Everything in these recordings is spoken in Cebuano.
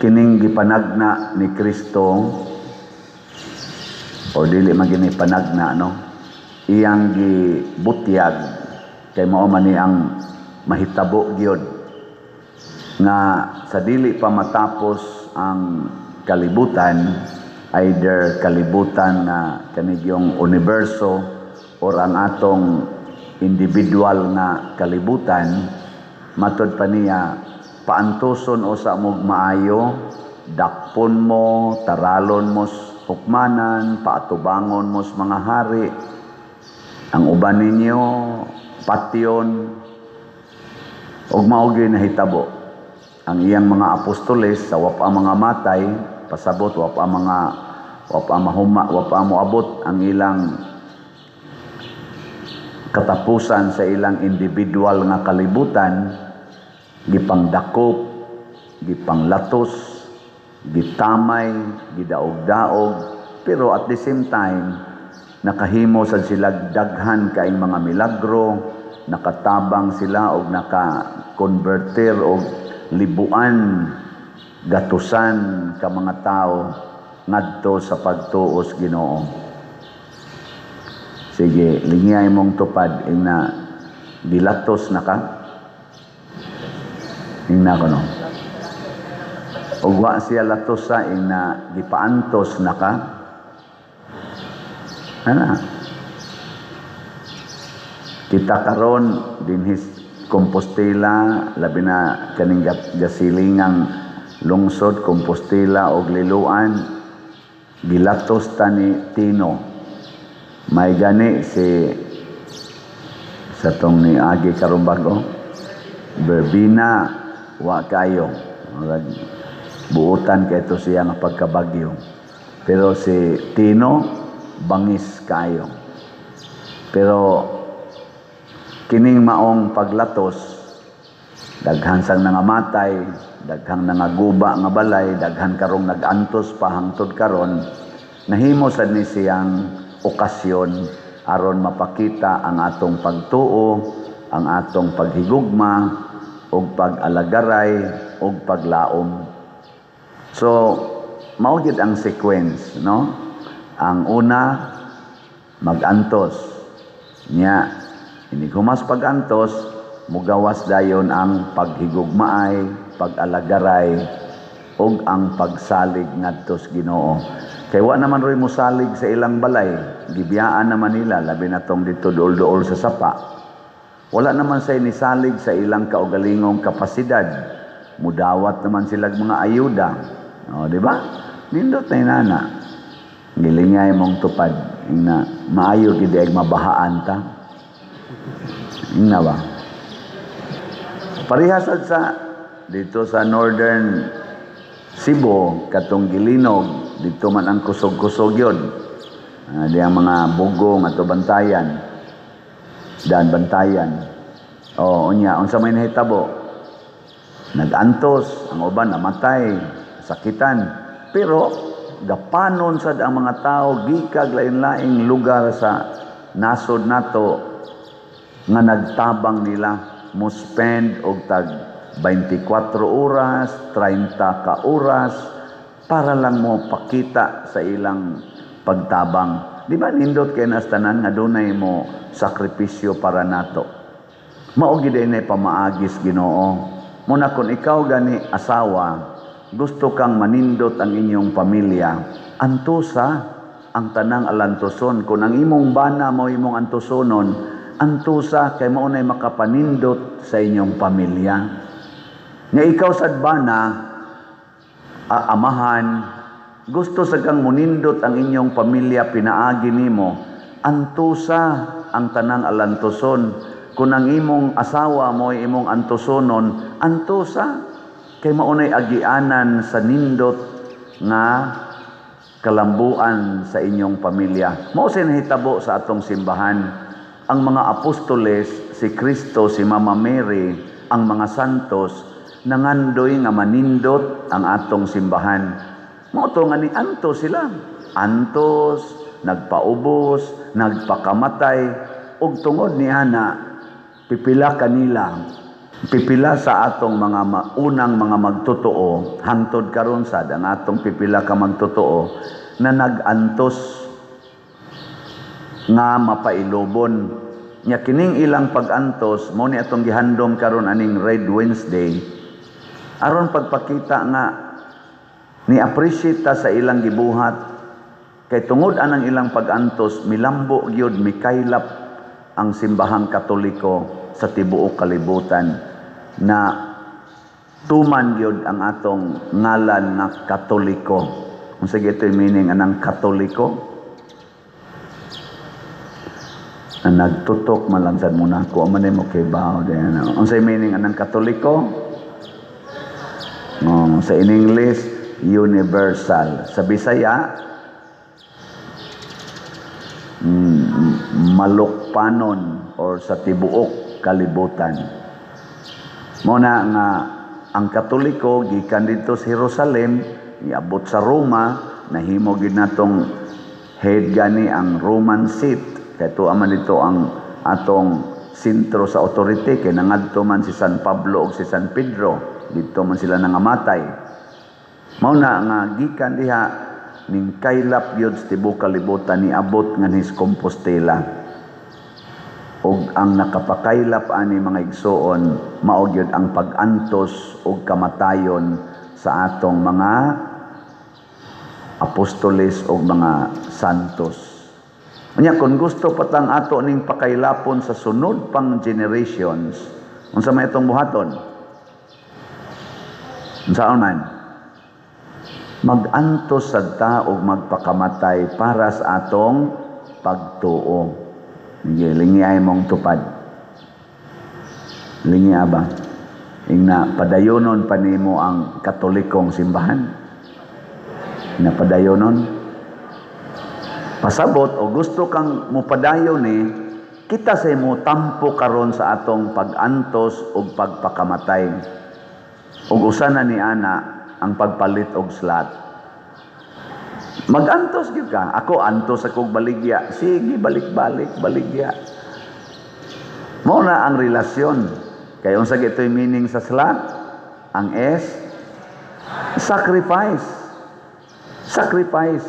Kining gipanagna ni Kristo, or dili man gini panagna, no, iyang gibutyag kay mao man ni ang mahitabo gyud nga sa dili pa matapos ang kalibutan, either kalibutan nga kanigyong universo or ang atong individual nga kalibutan. Matod pa niya, paantuson usa mog maayo, dakpon mo, taralon mo hukmanan, paatubangon mo sa mga hari. Ang uban ninyo patyon. Ug mao gyud nahitabo. Ang iyang mga apostoles sa wa pa mga matay, pasabot wa pa mga, wa pa mahuma, wa pa moabot ang ilang katapusan sa ilang individual nga kalibutan, gipangdakop, gipanglatos, gitamay, gidaog-daog, pero at the same time nakahimo sad sila daghan kaing mga milagro, nakatabang sila og naka-converter og libuan, gatusan ka mga tao ngadto sa pagtuo sa Ginoo. Sige, lingiyay mong tupad, ingna gilatos na ka. Ingna ko, no. Ug wa siya latos sa ingna gipaantos na ka. Ana. Kita karon dinhi Compostela, labi na kaning gasilingang lungsod Compostela og Liloan, gilatos ta ni Tino. May gani si sa tong ni agi karon bago Verbena, wa kayo. Murag buutan kay ito siya nga pagkabagyo. Pero si Tino, bangis kayo. Pero kining maong paglatos, daghan sang nangamatay, daghang nangaguba nga balay, daghan karong nagantos pa hangtod karon, nahimo sad ni siyang okasyon aron mapakita ang atong pagtuo, ang atong paghigugma ug pag-alagaray ug paglaom. So, mao gyud ang sequence, no? Ang una, magantos. Nya, inig humas pag-antos, mugawas dayon ang paghigugmaay, pag-alagaray, ug ang pagsalig ngadto sa Ginoo. Kay wa naman roy mosalig sa ilang balay, gibiyaan naman nila, labi na tong dito duol-duol sa sapa. Wala naman say nisalig sa ilang kaugalingong kapasidad. Mudawat naman sila mga ayuda. O, di ba? Nindot na inana. Gilingay mong tupad. Ingna, maayo gid ay mabahaan ta. Ingna ba? Parehas sad sa dito sa Northern Cebu, katong Gilinog, dito man ang kusog-kusog yun. Di ang mga bugong ato Bantayan. Dan Bantayan. O, unya, unsa may nahitabo? Nagantos, ang uban namatay, sakitan. Pero gapanon sad ang mga tao gikag lain-laing lugar sa nasod nato nga nagtabang nila, mo spend og tag 24 oras, 30 ka oras para lang mo pakita sa ilang pagtabang. Di ba nindot kay nas tanan nga dunay mo sakripisyo para nato? Mao gid na pamaagis Ginoo. Muna kung ikaw gani asawa, gusto kang manindot ang inyong pamilya, antusa ang tanang alantuson. Kung ang imong bana mo imong antusonon, antusa kay mao nay makapanindot sa inyong pamilya. Nga ikaw sad bana, amahan, gusto sa kang munindot ang inyong pamilya pinaagi nimo, antusa ang tanang alantuson. Kung ang imong asawa mo ay imong antusonon, antusa kay maunay agianan sa nindot nga kalambuan sa inyong pamilya. Mao sa nahitabo sa atong simbahan. Ang mga apostoles, si Kristo, si Mama Mary, ang mga santos, nangandoy nga manindot ang atong simbahan. Mao to nga ni antos sila. Antos, nagpaubos, nagpakamatay, ug tungod ni ana, pipila kanila Pipila sa atong mga unang mga magtotoo, hangtod karon sad ang atong pipila ka magtotoo na nag-antos nga mapailubon. Nya kining ilang pag-antos mao ni atong gihandom karon aning Red Wednesday, aron pagpakita nga ni appreciate ta sa ilang gibuhat, kay tungod anang ilang pag-antos, milambo gyud, mikaylap ang Simbahang Katoliko sa tibuok kalibutan, na tuman gyud ang atong ngalan nga Katoliko. Unsa gyud meaning anang Katoliko? Na nagtutok man lang sad muna ako man mo kay bao. Unsay meaning anang Katoliko? Oh, sa in English, universal. Sa Bisaya, malukpanon or sa tibuok kalibutan. Mao na nga ang Katoliko gikan didto sa Jerusalem, niabot sa Roma, nahimo gid natong head gani ang Roman seat. Kay tuwa man dito ang atong sentro sa authority, kay nangadto man si San Pablo ug si San Pedro, didto man sila nangamatay. Mao na nga gikan diha ning kaylap gyud sa tibuok kalibutan, niabot nganhis Compostela. Og ang nakapakaylap ani, mga igsuoon, mao gyud ang pag-antos og kamatayon sa atong mga apostoles og mga santos. Unya kung gusto patang ato ning pakaylapon sa sunod pang generations, unsa may itong buhaton? Unsaon man? Mag-antos sad ta og magpakamatay para sa atong pagtuo. Sige, lingi ay mong tupad. Lingi ba? Ingna, padayonon pa nimo ang Katolikong simbahan. Na padayonon. Pasabot o gusto kang mupadayon ni kita sa imo tampo karon sa atong pag-antos ug pagpakamatay. Ug usa na ni ana ang pagpalit og slot. Magantos gyud ka. Ako, antos ako baligya. Sige, balik-balik, baligya. Mao na ang relasyon. Kay unsa gito'y meaning sa slot? Ang S, sacrifice. Sacrifice.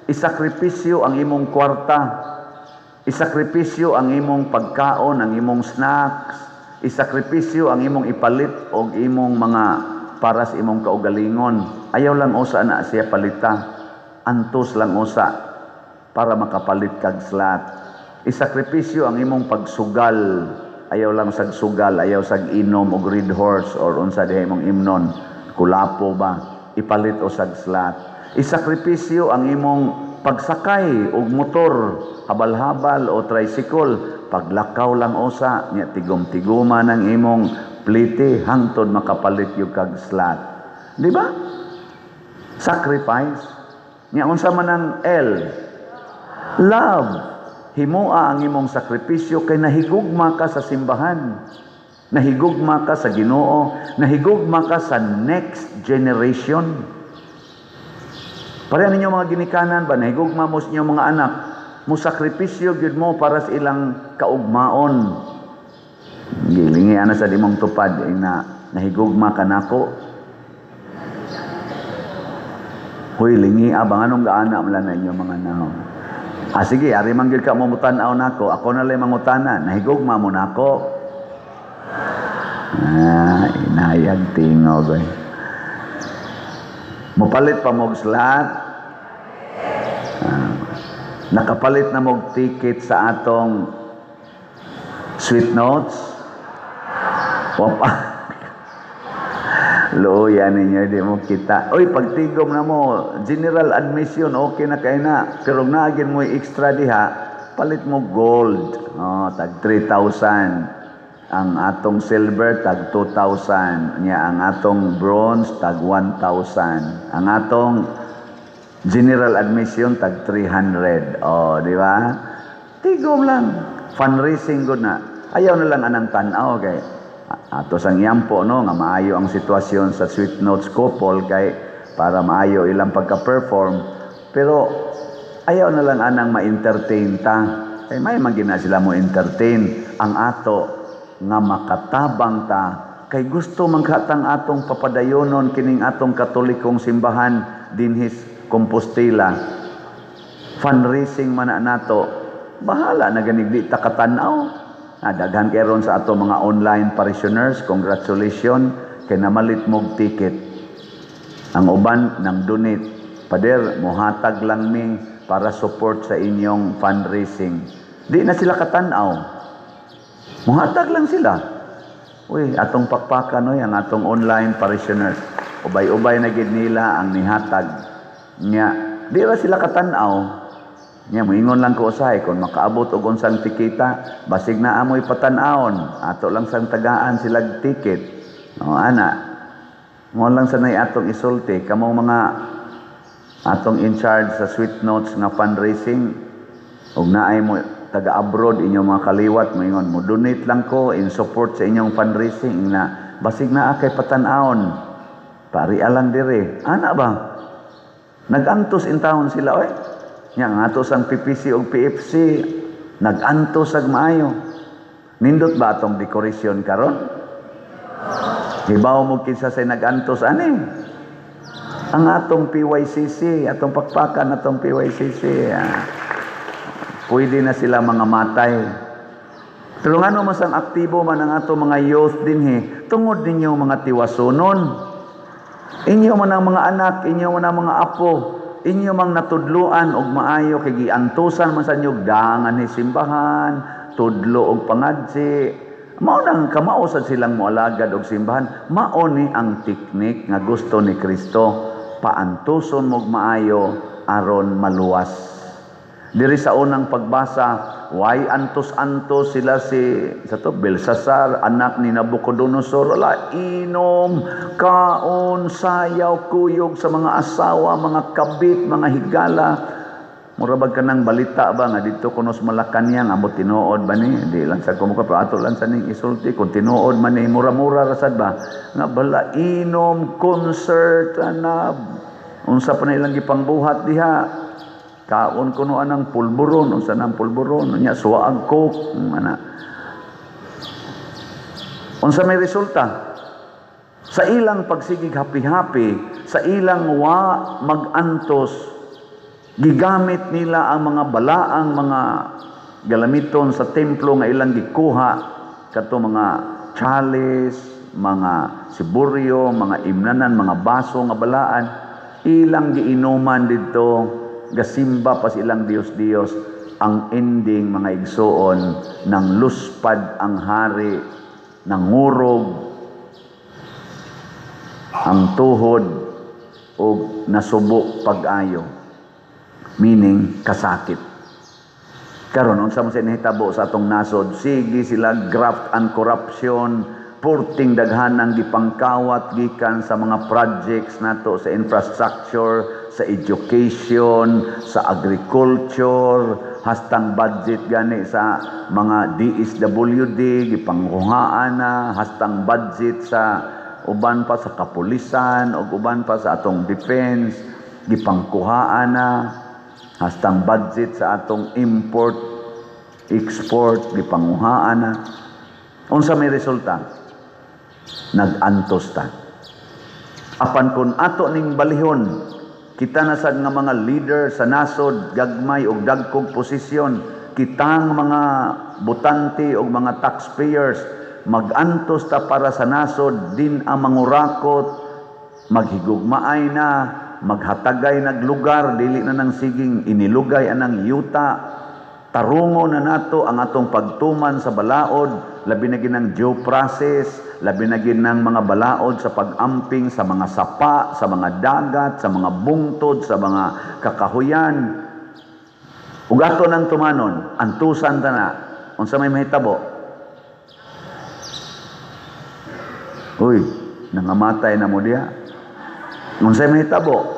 Isakripisyo ang imong kwarta. Isakripisyo ang imong pagkaon, ang imong snacks. Isakripisyo ang imong ipalit og imong mga para sa imong kaugalingon. Ayaw lang usa na siya palita. Antos lang usa para makapalit kag slot. Isakripisyo ang imong pagsugal. Ayaw lang sag sugal, ayaw sag inom og Red Horse or unsa diha imong imnon. Kulapo ba? Ipalit o sag slot. Isakripisyo ang imong pagsakay og motor, habal-habal o tricycle, paglakaw lang usa nya tigom-tiguma ng imong plite hangtod makapalit yung kag slot. Di ba? Sacrifice. Nya unsa man ang L? Love. Himoa ang imong sakripisyo kay nahigugma ka sa simbahan. Nahigugma ka sa Ginoo, nahigugma ka sa next generation. Pareha ninyo mga ginikanan ba, nahigugma mo sa inyong mga anak, mo sakripisyo gyud mo para sa ilang kaugmaon. Gilingi ana sa imong tupad na nahigugma ka nako. Hoy, lingi abang anong gaana man na inyong mga naong. Ah, sige, ari man gyud ka mo mutan-aw nako, ako na lang mangutana, nahigugma mo nako. Ah, inayag tingog eh. Mopalit pa mog slot. Ah, nakapalit na mog ticket sa atong Sweet Notes. Wapa. Luya ninyo, di mo kita. Uy, pagtigom na mo, general admission, okay na kay na. Pero naagin mo extra diha, palit mo gold. Oh, tag 3,000. Ang atong silver, tag 2,000. Nya, ang atong bronze, tag 1,000. Ang atong general admission, tag 300. Oh, di ba? Tigom lang. Fundraising good na. Ayaw na lang anang tan-aw kay ato sang iyampo no nga maayo ang sitwasyon sa Sweet Notes couple kay para maayo ilang pagka-perform, pero ayaw na lang anang ma-entertain ta kay may magina sila mo entertain. Ang ato nga makatabang ta Kay gusto man katang atong papadayonon kining atong Katolikong simbahan dinhis Compostela. Fundraising man na nato. Bahala na ganig di ta katanaw. Ah, daghan kay ron sa ato mga online parishioners, congratulations kay namalit mog ticket. Ang uban nang donate. "Pader, mohatag lang mi para support sa inyong fundraising." Di na sila katanaw. Muhatag lang sila. Uy, atong pakpakan oy ang atong online parishioners. Ubay-ubay na gid nila ang nihatag. Nya, di ra sila katanaw. Nya, moingon lang ko usahay kung makaabot og unsang tikita, basig naa moy patan-awon, ato lang sang tagaan sila ticket. No, ana. Mo lang sanay atong isulti kamong mga atong in charge sa Sweet Notes nga fundraising, ug naay mo taga abroad, inyong mga kaliwat moingon, "Mo donate lang ko in support sa inyong fundraising," na basig naa kay patan-awon, pari lang dire ana ba. Nagantos in town sila oy. Nya ang ato sang PPC ug PFC nagantos ag maayo. Nindot ba atong decoration karon? Hibaw mo kinsa say nagantos ani? Ang atong PYCC, atong pakpakan atong PYCC. Ah. Pwede na sila mga matay. Pero ngano mas ang aktibo man ang ato mga youth dinhi, tungod ninyo mga tiwasunon. Inyo man ang mga anak, inyo man ang mga apo, inyo mang natudluan og maayo kay giantusan man sa inyo dangan ni simbahan, tudlo og pangadsi. Mao nang kamao sad silang moalagad og simbahan. Mao ni ang teknik nga gusto ni Kristo, paantuson mog maayo aron maluwas. Diri sa unang pagbasa, why antos-antos sila si sa to Belsasar, anak ni Nabucodonosor, wala inom, kaon, sayaw, kuyog sa mga asawa, mga kabit, mga higala. Mura bag kanang balita ba nga dito kuno sa Malacañang, ambot tinuod ba ni? Di lang sa kumuka, pero ato lang sa ning isulti kung tinuod man ni, mura-mura rasad ba nga bala inom, concert ana, unsa pa na ilang gipangbuhat diha, kaon kuno anang pulburon, unsa nang pulburon nya, suwaag Coke ana. Unsa may resulta sa ilang pagsigig happy-happy, sa ilang wa magantos? Gigamit nila ang mga balaang mga galamiton sa templo nga ilang gikuha, kato mga chalice, mga siburyo, mga imnanan, mga baso nga balaan, ilang giinuman didto, gasimba pa silang Diyos-Diyos. Ang ending, mga igsuon, nang luspad ang hari, nangurog ang tuhod ug nasubo pag-ayo, meaning kasakit. Karon, unsa man sa nahitabo sa atong nasod? Sige sila graft and corruption, purting daghan ang gipangkawat gikan sa mga projects nato sa infrastructure, sa education, sa agriculture, hastang budget gani sa mga DSWD gipangkuhaan na, hastang budget sa uban pa, sa kapulisan ug uban pa, sa atong defense gipangkuhaan na, hastang budget sa atong import export gipanguhaan na. Unsa may resulta? Nag-antos ta. Apan kung ato ning balihon, kita na sad nga mga leader sa nasod, gagmay og dagkog posisyon, kitang mga botante og mga taxpayers, magantos ta para sa nasod, din ang mangurakot, maghigugmaay na, maghatagay naglugar, dili na nang siging inilugay anang yuta, tarungo na nato ang atong pagtuman sa balaod, labi na ginang due process, labi na ginang mga balaod sa pag-amping sa mga sapa, sa mga dagat, sa mga bungtod, sa mga kakahuyan. Ug ato nang tumanon, antusan ta na, unsa may mahitabo? Uy, nangamatay na mo diha. Unsay mahitabo?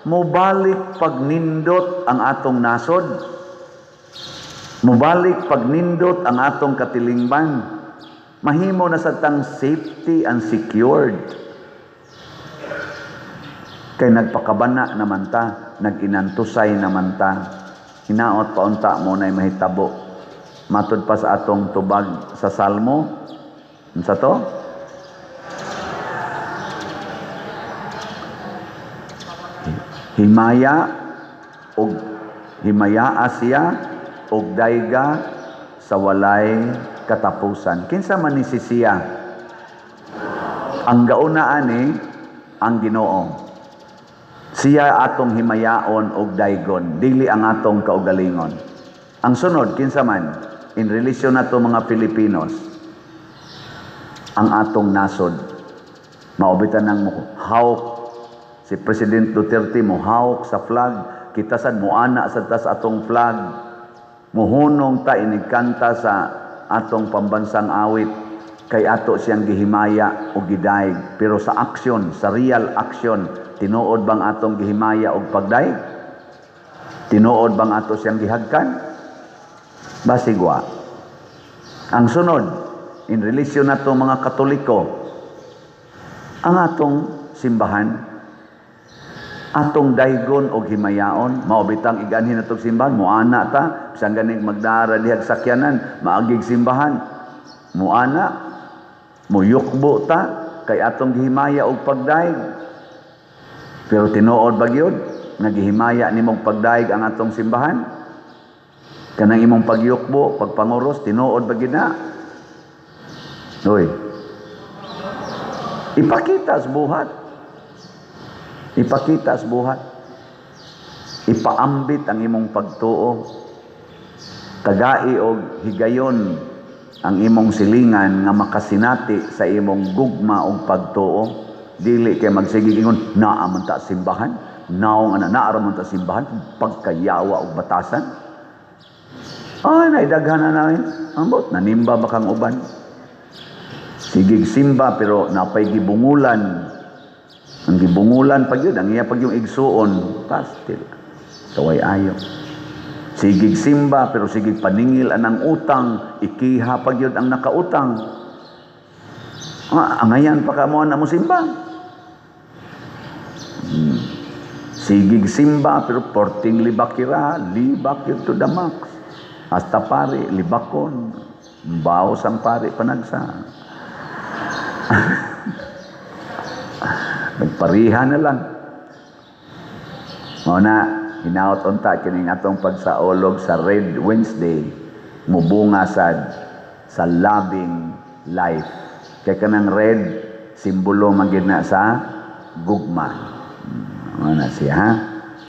Mobalik pagnindot ang atong nasod. Mobalik pagnindot ang atong katilingban. Mahimo na sa tang safety and secured. Kay nagpakabana naman ta, nag-inantusay naman ta. Hinaot paunta mo na'y mahitabo. Matud pa sa atong tubag sa Salmo. Unsa to? Himaya og himayaa siya og dayga sa walay katapusan. Kinsa man ni si siya? Ang gauna ani, ang Ginoo. Siya atong himayaon og daygon, dili ang atong kaugalingon. Ang sunod, kinsa man in relation nato mga Filipinos? Ang atong nasod. Mao bitan nang hawk si President Duterte, mo hawk sa flag, kita sad muana sa tas atong flag, muhunong ta inigkanta sa atong pambansang awit, kay ato siyang gihimaya o gidayeg. Pero sa action, sa real action, tinuod bang atong gihimaya og pagdayeg? Tinuod bang ato siyang gihagkan? Basig wa. Ang sunod, in relation nato mga Katoliko, ang atong simbahan, atong daygon og himayaon. Mao bitang iganhin natong simbahan, muana ta, bisan ganing magdara dihag sakyanan, maagig simbahan, muana, muyukbo ta, kay atong gihimaya og pagdayeg. Pero tinuod ba gyud nga gihimaya nimong pagdayeg ang atong simbahan? Kanang imong pagyukbo, pagpanguros, tinuod ba gyud na? Uy. Ipakita sa buhat. Ipakita sa buhat. Ipaambit ang imong pagtuo. Tagai og higayon ang imong silingan nga makasinati sa imong gugma og pagtuo. Dili kay magsige ingon, naa man ta simbahan, naong ana, naa ra man ta simbahan, pagkayawa og batasan. Ay, naidaghan na namin. Ambot, nanimba ba kang uban? Sigig simba pero napay gibungulan. Ang gibungulan pag yun, ang iya pag yung igsuon, pastil. Kaway ayo. Sigig simba pero sigig paningil anang utang, ikiha pag yun ang nakautang. Ah, angayan pa ka mo na mo simba. Sigig simba pero porting libakira, libak yun to the max. Hasta pare, libakon. Baos ang pare panagsa. Nagpariha na lang. Mao na, hinaot unta kining atong pagsaulog sa Red Wednesday mubunga sad sa loving life. Kay kanang red, simbolo man gyud na sa gugma. Mao na siya, ha?